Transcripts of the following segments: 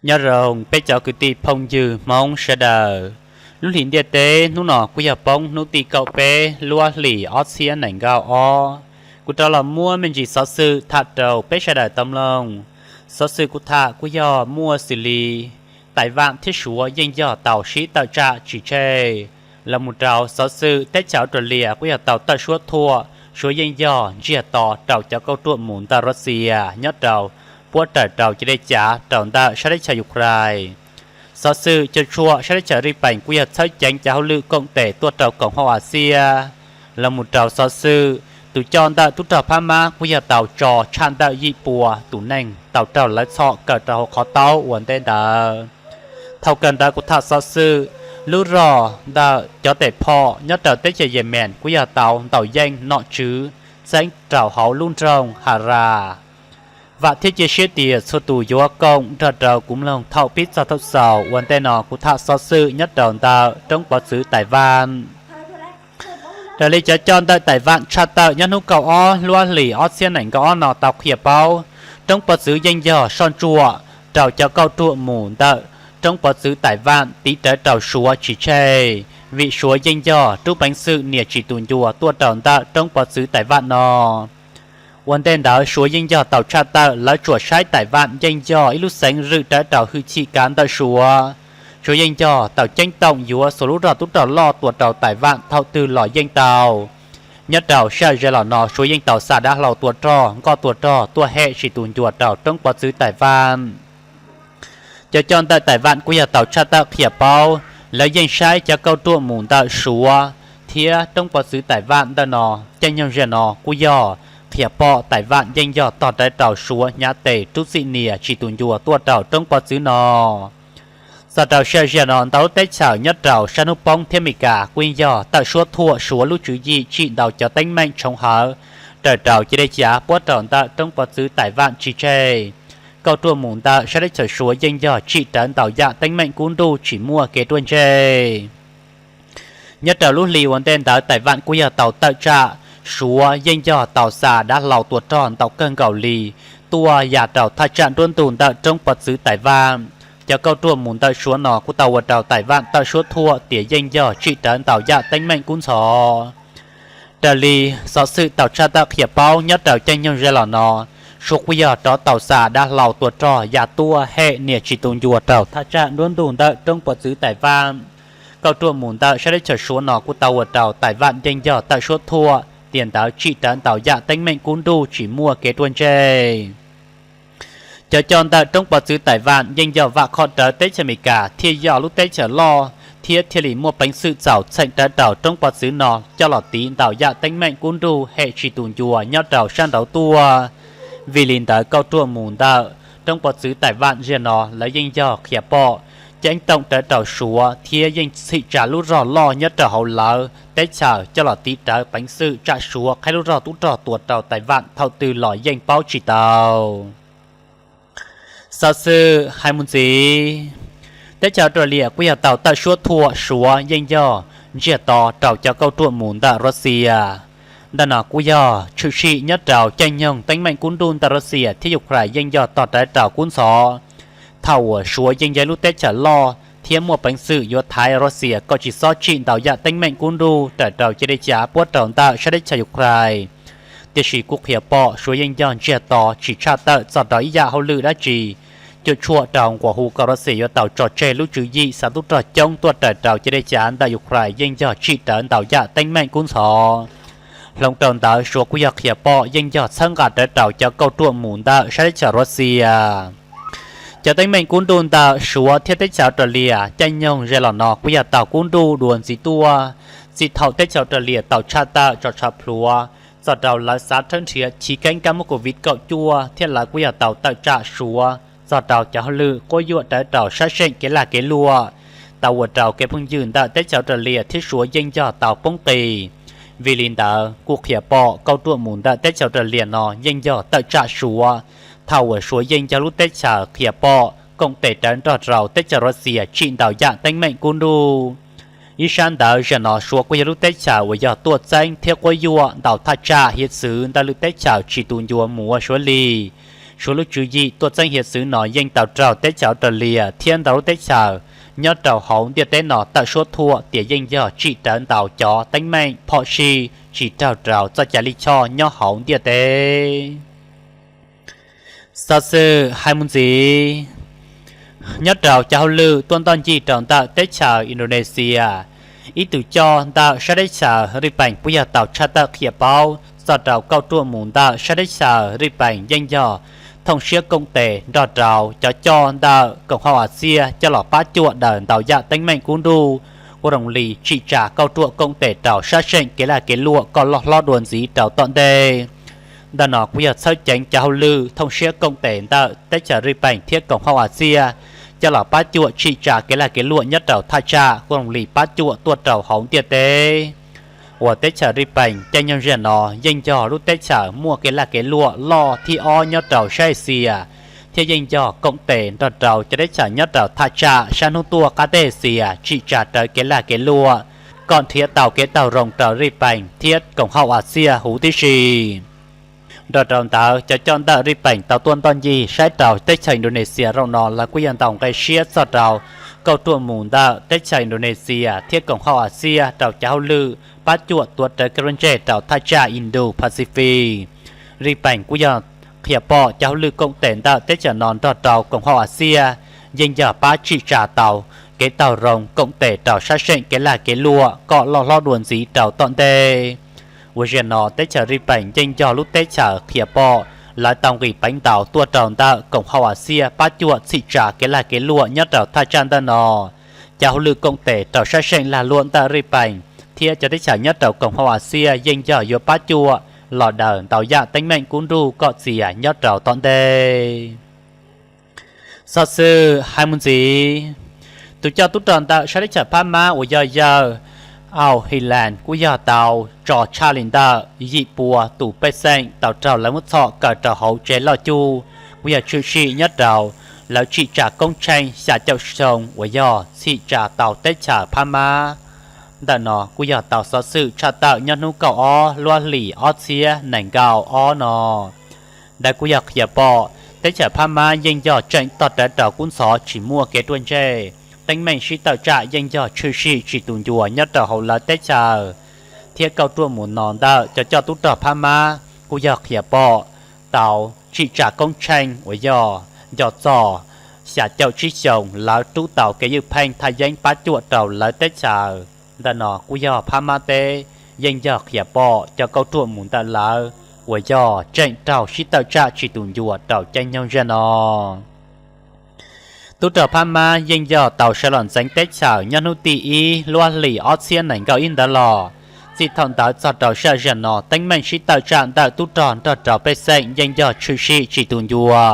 Nyob zoo peb cov kwv tij phooj ywg Hmoob sawv daws. Lub hlis ntiaj teb hnub no kuj yog poob hnub tim kaum peb lub ob hlis ob txhiab nees nkaum ob. Kuv rov los muab me ntsis xov xwm tham rau peb sawv daws tau mloog. Xov xwm kuv tham kuj yog muaj xws li Taiv Vam thiab Suav yeej yog tau sib tawm tsam tsis tseg los mus rau xov xwm teb chaws Australia kuj yog tau tawm suab thuam Suav yeej yog ntsiag to rau cov kauj ruam mus ntawm Russia nyob rau puab raws rau cov dej cav rau ntawm sab teb chaws Ukraine. Xov xwm cuam tshuam sab teb chaws Ris Pees kuj yog txhawb ceev cov hauj lwm koom tes tuaj rau koom haum Axias los mus rau xov xwm tus coj ntawm tub rog Phab Mab kuj yog tau tso tshaj ntawm yim pua tus neeg tau raug lawv txhom kaw rau hauv qhov taub ua ntej ntawd. Thaum kawg ntawd kuv tham xov xwm lub rog ntawm cov tes phom nyob rau teb chaws Yemen kuj yog tau ntaus yeej nom tswv txeeb rau hauv lub nroog Haras. Vam thiab cia siab tias txhua tus yuav koom nrog rau kuv mloog thaum pib txog thaum xaus. Ua ntej no kuv tham xov xwm nyob rau ntawm roob pov txwv Taiv Vam. Raws li cov coj ntawm Taiv Vam tshaj tawm nyob hnub kaum ob lub ob hlis ob txhiab nees nkaum ob no tau qhia paub, roob pov txwv yeej yog soj ntsuam rau cov kauj ruam mus ntawm roob pov txwv Taiv Vam tiv rawv rau Suav tsis tseg, vim Suav yeej yog rub peev xwm nias tsis tus ncua tuaj rau ntawm roob pov txwv Taiv Vam no. Ua ntej ntawd Suav yeej yog tau tshaj tawm lawv tsuas saib Taiv Vam yeej yog ib lub xeev zwm rawv rau hwj chim kav ntawm Suav. Suav yeej yog tau ceeb toom yuav xuas lub rog tub rog loj tua rau Taiv Vam thaum twg los yeej tau. Nyob rau sij hawm ze los no Suav yeej tau xa dav hlau tua rog, nkoj tua rog tuaj hem tsis tus ncua rau roob pov txwv Taiv Vam. Cov coj ntawm Taiv Vam kuj yog tau tshaj tawm qhia paub, lawv yeej saib cov kauj ruam mus ntawm Suav thiab roob pov txwv Taiv Vam ntawm no. Caij nyoog ze no kuj yog qhia pom Taiv Vam yeej yog tog rawv rau Suav hnyav tes rub txim nias tsis tus ncua tuaj rau roob pov txwv no. Txog rau sij hawm ze no ntau lub teb chaws nyob rau sab hnub poob thiab Amelikas kuj yeej yog tawm suab thuam Suav lub tswv yim tsim ntau cov teeb meem tshoov hawv raws rau cov dej cav puab rau ntawm roob pov txwv Taiv Vam tsis tseg. Kauj ruam mus ntawm sab teb chaws Suav yeej yog tsim rawv ntau yam teeb meem kub nruj tsis muaj kev ruaj ntseg. Nyob rau lub hli ua ntej ntawd Taiv Vam kuj yog tau tawm tsam Suav yeej yog tau xa dav hlau tua rog ntau kawg nkaus li tuaj ya rau thaj tsam nruab ntug ntawm roob pov txwv Taiv Vam. Cov kauj ruam mus ntawm Suav no kuj tau ua rau Taiv Vam tawm suab thuam tias yeej yog tsim rawv ntau yam teeb meem kub ntxhov. Raws li xov xwm tau tshaj tawm qhia paub nyob rau caij nyoog ze los no, Suav kuj yog rov tau xa dav hlau tua rog ya tuaj hem nias tsis tus ncua rau thaj tsam nruab ntug ntawm roob pov txwv Taiv Vam. Kauj ruam mus ntawm sab teb chaws Suav no kuj tau ua rau Taiv Vam yeej yog tawm suab thuam tias ntawd tsim rawv ntau yam teeb meem kub nruj tsis muaj kev ruaj ntseg. Cov coj ntawm roob pov txwv Taiv Vam yeej yog vam khom rawv teb chaws Amelikas thiaj yog lub teb chaws loj thiab thiaj li muaj peev xwm txaus txheem rawv rau roob pov txwv no coj los tiv ntau yam teeb meem kub nruj hem tsis tus ncua nyob rau sab nraud tuaj. Vim li ntawd kauj ruam mus ntawm roob pov txwv Taiv Vam ziag no lawv yeej yog qhia pom ceeb toom rawv rau Suav thiab yeej txhim tsa lub rog loj nyob rau hauv lawv teb chaws coj los tiv rawv peev xwm tsam Suav qhaib lub rog tub rog tua rau Taiv Vam thaum twg los yeej paub tsis tau. Xov xwm hais mus ntxiv, teb chaws Australia kuj yog tau tawm suab thuam Suav yeej yog ntsiag to rau cov kauj ruam mus ntawm Russia. Ntawm no kuj yog tshwm sim nyob rau caij nyoog teeb meem kub nruj ntawm Russia thiab Ukraine yeej yog tog rawv rau kub ntxhov. Thaum uas Suav yeej yog lub teb chaws loj thiab muaj peev xwm yuav thaiv Russia kom tsis txhob tsim ntau yam teeb meem kub nruj raws rau cov dej cav puab rau ntawm sab teb chaws Ukraine. Tiam sis kuj qhia pom Suav yeej yog ntsiag to tsis tshaj tawm txog rau ib yam hauj lwm dab tsi cuam tshuam rau nquas hu kom Russia yuav tau tso tseg lub tswv yim xa tub rog coob tuaj raws rau cov dej cav ntawm Ukraine yeej yog tsim rawv ntau yam teeb meem kub ntxhov. Hloov rau ntawd Suav kuj yog qhia pom yeej yog txhawb nqa rawv rau cov kauj ruam mus ntawm sab teb chaws Russia. Cov teeb meem kub nruj ntawm Suav thiab teb chaws Australia caij nyoog ze los no kuj yog tau kub nruj dua ntxiv tuaj, txij thaum teb chaws Australia tau tshaj tawm tso tshav plhuav txog rau lawv xav rhawb nrhiav chiv keeb kab mob Covid kaum cuaj thiab lawv kuj yog tau tawm tsam Suav txog rau cov hauj lwm quab yuam rawv rau sab seem kev lag kev luam, tau ua rau kev phooj ywg ntawm teb chaws Australia thiab Suav yeej yog tau poob qis. Vim li ntawd kuj qhia pom kauj ruam mus ntawm teb chaws Australia no yeej yog tawm tsam Suav, thaum uas Suav yeej yog lub teb chaws qhia pom koom tes rawv nrog rau teb chaws Russia tsim ntau yam teeb meem kub nruj. Ib sab ntawd zaum no Suav kuj yog lub teb chaws uas yog tuaj txeeb thiab quab yuam ntau thaj tsam hiav txwv ntawm lwm teb chaws tsis tu ncua mus ua Suav li. Suav lub tswv yim tuaj txeeb hiav txwv no yeej tau raug teb chaws Australia thiab ntau lub teb chaws nyob rau hauv ntiaj teb no tawm suab thuam tias yeej yog tsim rawv ntau cov teeb meem phom sij tsis raug rau txoj cai lij choj nyob hauv ntiaj teb. Xov xwm hais mus ntxiv, nyob rau cov hauj lwm tuaj ntoj ncig rau ntawm teb chaws Indonesia, ib tus coj ntawm sab teb chaws Zij Pees kuj yog tau tshaj tawm qhia paub txog rau kauj ruam mus ntawm sab teb chaws Zij Pees yeej yog thooj siab koom tes nrog rau cov coj ntawm koom haum Axias coj los pab cuam daws ntau yam teeb meem kub nruj, kuj zoo li tsim tsa kauj ruam koom tes rau sab seem kev lag kev luam kom loj hlob dua ntxiv rau tom ntej. Ntawm no kuj yog txhawb ceev cov hauj lwm thooj siab koom tes ntawm teb chaws Zij Pees thiab koom haum Axias coj los pab cuam tsim tsa kev lag kev luam nyob rau thaj tsam kuj zoo li pab cuam tuaj rau hauv ntiaj teb. Uas teb chaws Zij Pees caij nyoog zaj no yeej yog lub teb chaws muaj kev lag kev luam loj thib ob nyob rau sab Axias, thiab yeej yog koom tes nrog rau cov teb chaws nyob rau thaj tsam sab hnub tuaj qab teb Axias tsim tsa rawv kev lag kev luam kom nrhiav tau kev taug zoo rau Zij Pees thiab koom haum Axias huv tib si. Nrog rau ntawd cov coj ntawm Zij Pees tau tuaj ntoj ncig saib rau teb chaws Indonesia zaum no lawv kuj yog ntaus nqe siab txog rau kauj ruam mus ntawm teb chaws Indonesia thiab koom haum Axias rau cov hauj lwm pab cuam tuav rawv kev ruaj ntseg rau thaj tsam Indo-Pacific. Zij Pees kuj yog qhia pom cov hauj lwm koom tes ntawm teb chaws no nrog rau koom haum Axias yeej yog pab tsim tsa tau kev taug zoo koom tes rau sab seem kev lag kev luam kom loj hlob dua ntxiv rau tom ntej. Uas zaj no teb chaws Zij Pees yeej yog lub teb chaws qhia pom lawv tau nqis peev ntau tuaj rau ntawm koom haum Axias pab cuam tsim tsa kev lag kev luam nyob rau thaj tsam ntawm no. Cov hauj lwm koom tes rau sab seem lag luam ntawm Zij Pees thiab cov teb chaws nyob rau koom haum Axias yeej yog yuav pab cuam los daws ntau yam teeb meem kub nruj kom txias nyob rau tom ntej. Xov xwm hais mus ntxiv, tus coj tub rog ntawm sab teb chaws Phab Mab uas yog yawg Au Hi Las kuj yog tau tso tshaj li ntawm yim pua tus pej xeem tau raug lawv muab txhom kaw rau hauv tsev loj cuj, kuj yog tshwm sim nyob rau lawv tsim tsa koob tsheej xya caum xyoo uas yog tsim tsa tau teb chaws Phab Mab. Ntawm no kuj yog tau xov xwm tshaj tawm nyob hnub kaum ob lub hlis ob txhiab nees nkaum ob no. Ntawd kuj yog qhia pom teb chaws Phab Mab yeej yog tseem tog rawv rau kub ntxhov tsis muaj kev ruaj ntseg, teeb meem sib tawm tsam yeej yog tshwm sim tsis tu ncua nyob rau hauv lawv teb chaws, thiab kauj ruam mus no ntawm cov coj tub rog Phab Mab kuj yog qhia pom tau tsim tsa koob tsheej uas yog nco txog xya caum tsib xyoos lawv rub tau kev ywj pheej thaj yeeb pab cuam rau lawv teb chaws. Ntawm no kuj yog Phab Mab teb yeej yog qhia pom cov kauj ruam mus ntawm lawv uas yog tseem raug sib tawm tsam tsis tu ncua rau caij nyoog zaj no. Tub rog Phab Mab yeej yog tau sawv los ntxeev teb chaws nyob hnub tim ib lub hlis ob txhiab nees nkaum ib ntawd los, txij thaum ntawd txog rau sij hawm zaj no teeb meem sib tawm tsam ntawm tub rog nrog rau pej xeem yeej yog tshwm sim tsis tu ncua.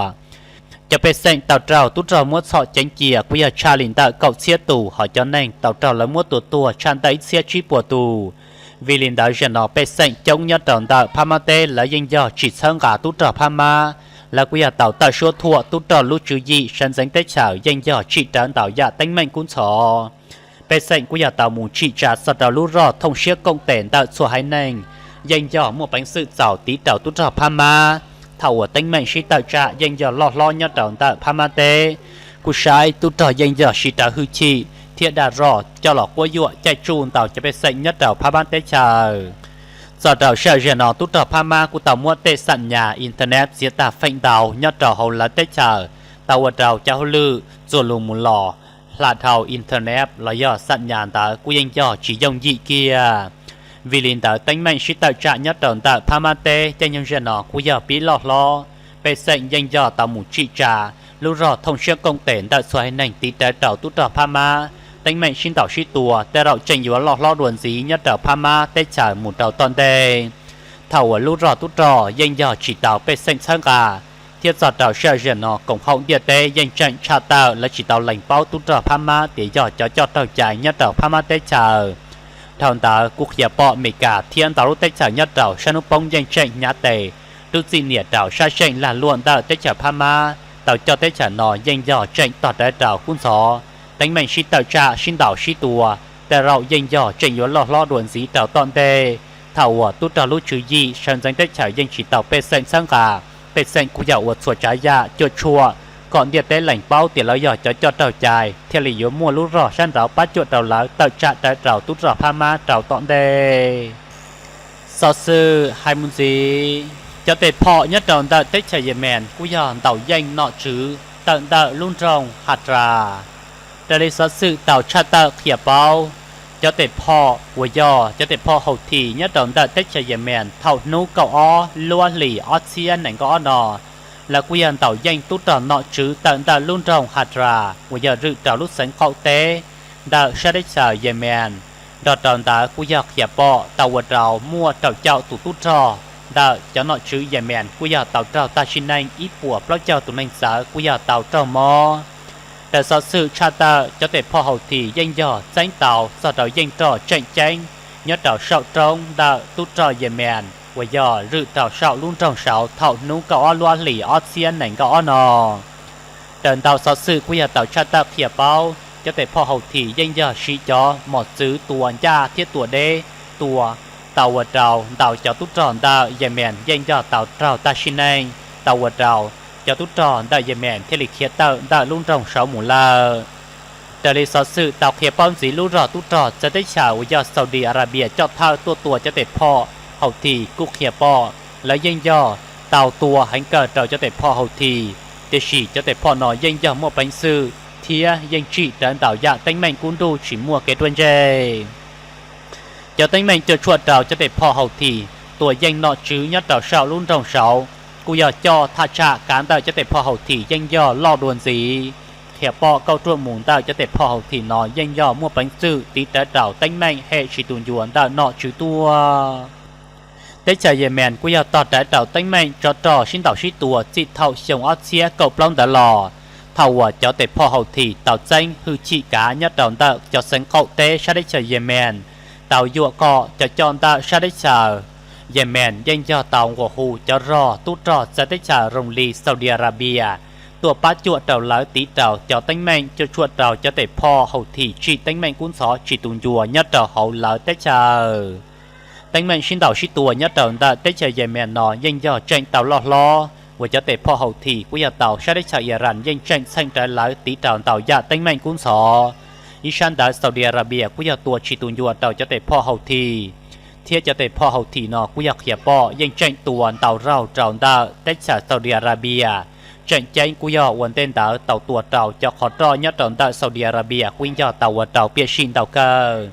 Cov pej xeem tau raug tub rog muab txhom ceev cia kuj yog tshaj li ntawm kaum txhiab tus, hos cov neeg tau raug lawv muab tua tuag tshaj ntawm ib txhiab tsib puas tus. Vim li ntawd zaj no pej xeem coob nyob rau ntawm Phab Mab teb lawv yeej yog tsis txhawb nqa tub rog Phab Mab, lawv kuj yog tau tawm suab thuam tub rog lub tswv yim sawv ntxeev teb chaws yeej yog tsim rawv ntau yam teeb meem kub ntxhov. Pej xeem kuj yog tau mus tsim tsa txog rau lub rog thooj siab koom tes ntawm txhua haiv neeg, yeej yog muaj peev xwm txaus tiv rau tub rog Phab Mab. Thaum uas teeb meem sib tawm tsam yeej yog loj hlob nyob rau ntawm Phab Mab teb, kuj saib tub rog yeej yog sib rawv hwj chim thiab dag zog coj los quab yuam caij tsuj ntau cov pej xeem nyob rau Phab Mab teb chaws. Txog rau sij hawm zaj no tub rog Phab Mab kuj tau muab tej xam nyas internet txiav tag feem ntau nyob rau hauv lawv teb chaws, tau ua rau cov hauj lwm txuas lus mus los hla dhau internet los yog xam nyas ntawd kuj yeej yog tsis yooj yim kiag. Vim li ntawd teeb meem sib tawm tsam nyob rau ntawm Phab Mab teb caij nyoog zaj no kuj yog pib loj hlob. Pej xeem yeej yog tau mus tsim tsa lub rog thooj siab koom tes ntawm txhua haiv neeg tiv rawv rau tub rog Phab Mab, teeb meem sib ntaus sib tua tej zaum tseem yuav loj hlob dua ntxiv nyob rau Phab Mab teb chaws mus rau tom ntej. Thaum uas lub rog tub rog yeej yog tsis tau pej xeem txhawb nqa, thiab txog rau sij hawm zaj no koom haum ntiaj teb yeej tseem tshaj tawm lawv tsis tau lees paub tub rog Phab Mab tias yog cov coj raug cai nyob rau Phab Mab teb chaws. Dhau ntawd kuj qhia pom Mes Kas thiab ntau lub teb chaws nyob rau sab hnub poob yeej tseem hnyav tes rub txim niam rau sab seem lag luam ntawm teb chaws Phab Mab tau coj teb chaws no yeej yog tseem tog rawv rau kub ntxhov, teeb meem sib tawm tsam sib ntaus sib tua tej zaum yeej yog tseem yuav loj hlob dua ntxiv rau tom ntej. Thaum uas tub rog lub tswv yim sawv ntxeev teb chaws yeej tsis tau pej xeem txhawb nqa, Pej xeem kuj yog ua txhua tsav yam cuam tshuam kom ntiaj teb lees paub tias lawv yog cov coj raug cai thiaj li yuav muaj lub rog sab nraud pab cuam rau lawv tawm tsam rawv rau tub rog Phab Mab rau tom ntej. Xov xwm hais mus ntxiv, cov tes phom nyob rau ntawm teb chaws Yemen kuj yog ntaus yeej nom tswv tawm ntawm lub nroog Has Ras. Raws li xov xwm tau tshaj tawm qhia paub, cov tes phom uas yog cov tes phom Houthi nyob rau ntawm teb chaws Yemen thaum hnub kaum ob lub hlis ob txhiab nees nkaum ob no, lawv kuj yog ntaus yeej tub rog nom tswv tawm ntawm lub nroog Has Ras uas yog rwm rau lub xeev qaum teb ntawm sab teb chaws Yemen. Nrog rau ntawd kuj yog qhia pom tau ua rau muaj rau caum tus tub rog ntawm cov nom tswv Yemen kuj yog tau raug tag sim neej, ib puas plaub caug tus neeg txawv kuj yog tau raug mob. Raws xov xwm tshaj tawm, cov tes phom Houthi yeej yog txeeb tau txog rau yeej roj tseem ceeb nyob rau saum roob ntawm tub rog Yemen uas yog rwm rau saum lub nroog Saud thaum hnub kaum ob lub ob hlis ob txhiab nees nkaum ob no. Raws ntau xov xwm kuj yog tau tshaj tawm qhia paub, cov tes phom Houthi yeej yog siv cov mos txwv tua ncaj thiab tua deb tua, tau ua rau ntau cov tub rog ntawm Yemen yeej yog tau raug tag sim neej, tau ua rau cov tub rog ntawm Yemen thiaj li khiav tawm ntawm lub nroog Saud mus lawm. Raws li xov xwm tau qhia paub ntxiv, lub rog tub rog txawv teb chaws uas yog Saudi Arabia coj thawj tuaj tua cov tes phom Houthi kuj qhia pom lawv yeej yog tau tua heev kawg rau cov tes phom Houthi, tiam sis cov tes phom no yeej yog muaj peev xwm thiab yeej tsim rawv ntau yam teeb meem kub nruj tsis muaj kev ruaj ntseg. Cov teeb meem cuam tshuam rau cov tes phom Houthi tua yeej nom tswv nyob rau saum lub nroog Saud kuj yog coj thaj tsam kav ntawm cov tes phom Houthi yeej yog loj dua ntxiv. Qhia pom kauj ruam mus ntawm cov tes phom Houthi no yeej yog muaj peev xwm tiv rawv rau teeb meem hem tsis tu ncua ntawm nom tswv tuaj. Teb chaws Yemen kuj yog tog rawv rau teeb meem tsov rog sib ntaus sib tua txij thaum xyoo ob txhiab kaum plaub ntawd los, thaum uas cov tes phom Houthi tau txeeb hwj chim kav nyob rau ntawm cov xeev qaum teb sab teb chaws Yemen, tau yuam kom cov coj ntawm sab teb chaws Yemen yeej yog tau nqua hu cov rog tub rog txawv teb chaws zoo li Saudi Arabia tuaj pab cuam rau lawv tiv rau cov teeb meem cuam tshuam rau cov tes phom Houthi tsim teeb meem kub ntxhov tsis tu ncua nyob rau hauv lawv teb chaws. Teeb meem sib ntaus sib tua nyob rau ntawm teb chaws Yemen no yeej yog tseem tau loj hlob uas cov tes phom Houthi kuj yog tau sab teb chaws Iran yeej tseem txheem rawv lawv tiv rau ntau yam teeb meem kub ntxhov. Ib sab ntawd Saudi Arabia kuj yog tua tsis tu ncua rau cov tes phom Houthi, thiab cov tes phom Houthi no kuj yog qhia pom yeej tseem tua ntau raug rau ntawm teb chaws Saudi Arabia. Tseem ceeb kuj yog ua ntej ntawd tau tua rau cov qhov roj nyob rau ntawm Saudi Arabia kuj yeej yog tau ua rau piam sij ntau kawg.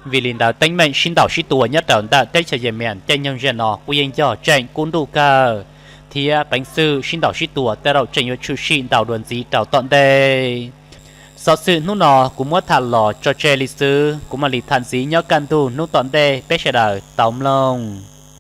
Vim li ntawd teeb meem sib ntaus sib tua nyob rau ntawm teb chaws Yemen caij nyoog zaum no kuj yeej yog tseem kub nruj kawg, thiab peev xwm sib ntaus sib tua tej zaum tseem yuav tshwm sim ntau dua ntxiv rau tom ntej. Xov xwm hnub no kuv muab tham los tso tseg li xwb, kuv mam li tham ntxiv nyob kaj ntug hnub tom ntej, peb sawv daws tau mloog.